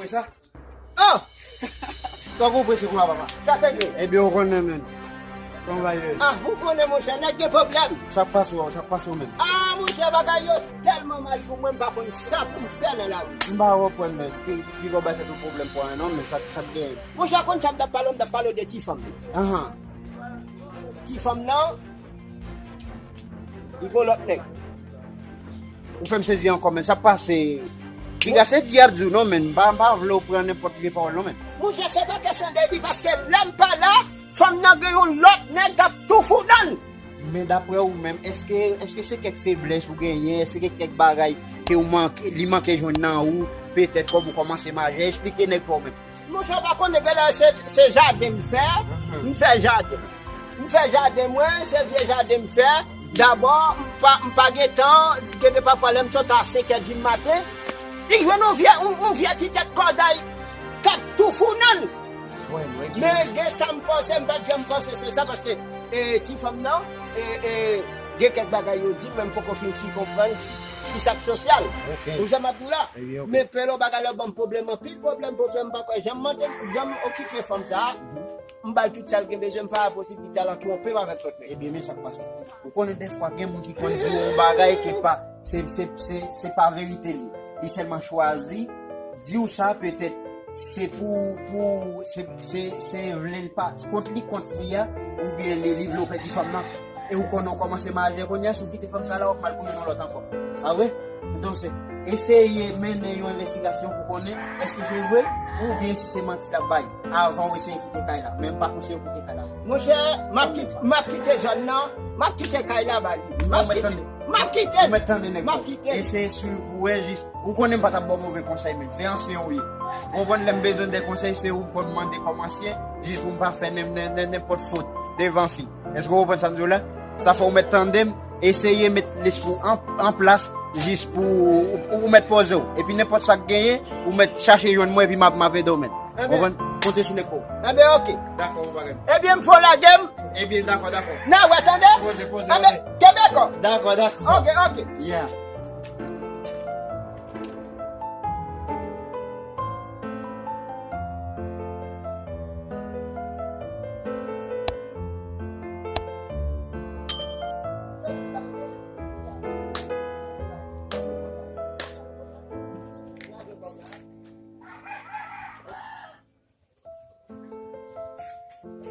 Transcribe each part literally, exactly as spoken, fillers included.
Sa? Oh! Sa w konprann se kouman, papa? Sa te gen? Ebyen, ou konnen, men. Kòman w va ye? Ah, ou konnen, monchè, nèg gen pwoblèm. Sa k pase w, sa k pase w menm? Ah, monchè, bagay yo tèlman mal pou mwen, m pa konn sa pou m fè nan lavi. M pa konprann, men. Pi, pi gwo bagay se tou pwoblèm pou anyen, non, men sa, sa k gen? Monchè, konn sa m t ap pale w, m t ap pale w de ti fanm nan. Ahan. Ti fanm nan, li gon lòt nèg. Ou fè m sezi ankò, men sa k pase? Piga se dyab di w non, men. M pa, m pa vle w pran nenpòt vye pawòl non, men. Monchè, se pa kesyon de li, paske lè m pa la, fanm nan gen yon lòt nèg k ap tou fou nan l. Men daprè ou menm, èske, èske se kèk feblès ou genyen? Èske kèk bagay ke ou manke, li manke jwenn nan ou? Petèt kòm ou kòmanse majè, esplike nèg pa w menm. Monchè, ou pa konnen, genlè se, se jaden m fè, m fè jaden. M fè jaden mwen, se vye jaden m fè. Dabò, m pa, m pa gen tan, gen de pafwa lè m sot a senk è di maten, li jwenn yon vye, yon, yon vye ti tèt kòday k ap tou fou nan l. Men gen sa m panse, m pa t janm panse se sa, paske, e, ti fanm nan, e, e, gen kèk bagay yo di, men m poko fin ti konprann ki sa k sosyal. Ou sa m ap di w la? Men Pelo, bagay la ban m pwoblèm, anpil pwoblèm, pwoblèm, m pa kwè janm mande, janm okipe fanm sa a. M ba l tout sa l gen bezwen, m pa posib li t al an twonpe m avèk lòt nèg. Ebyen, men sa k pase. Ou konnen dèfwa gen moun ki konn di w yon bagay ki pa, se, se, se, se pa verite li. Li sèlman chwazi di w sa petèt se pou, pou, se, se, se vle l pa, kont li kont fi a, oubyen li, li vle w pèdi fanm nan. E ou konnen w kòmanse majè kounye a, si w kite fanm sa la, w ap mal pou jwenn yon lòt ankò. Pa vre? Donk, se eseye mennen yon envestigasyon pou konnen èske se vre oubyen si se manti l ap bay avan w eseye kite kay la. Men m pa konseye w kite kay la. Monchè, m ap kite, m ap kite zòn nan, m ap kite kay la ba li. M ap kite. M ap kite. Ou mèt tande nèg m ap kite. Eseye swiv pou wè jis. Ou konnen m pa t ap ba w move konsèy, men se ansyen ou ye. Ou konprann, lè m bezwen de konsèy, se ou m konn mande kòm ansyen, jis pou m pa fè nen-, nen-, nen-, nenpòt fot devan fi. Èske w konprann sa m di w la? Sa fè w mèt tande m, eseye met lespri w an, an plas, jis pou ou, ou mèt poze w. Epi nenpòt sa k genyen, ou mèt chache jwenn mwen, epi m ap, m ap ede w, men. Ou konprann? Konte sou nèg pa w. Enben, oke. Dakò, mon bagay. Ebyen, m fò lage m. Ebyen, dakò, dakò. N a wè, tande? Poze, poze, enben, kenbe kò. Dakò, dakò. Oke, oke. Yeah.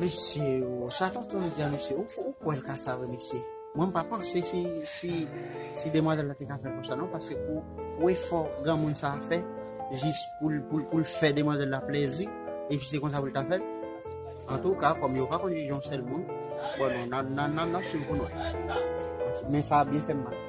Mesye yo, sa tonton di a, mesye, ou, ou kwè l ka sa vre, mesye? Mwen, m pa panse si, si, si demwazèl la te ka fè l konsa, non, paske pou, pou efò granmoun sa a fè, jis pou l, pou l, pou l fè demwazèl la plezi, epi se konsa pou l ta fè l. Antouka, kòm yo pa konn jije yon sèl moun, bon, non, nan, nan, nan, n ap swiv pou n wè. Men sa a byen fè m mal.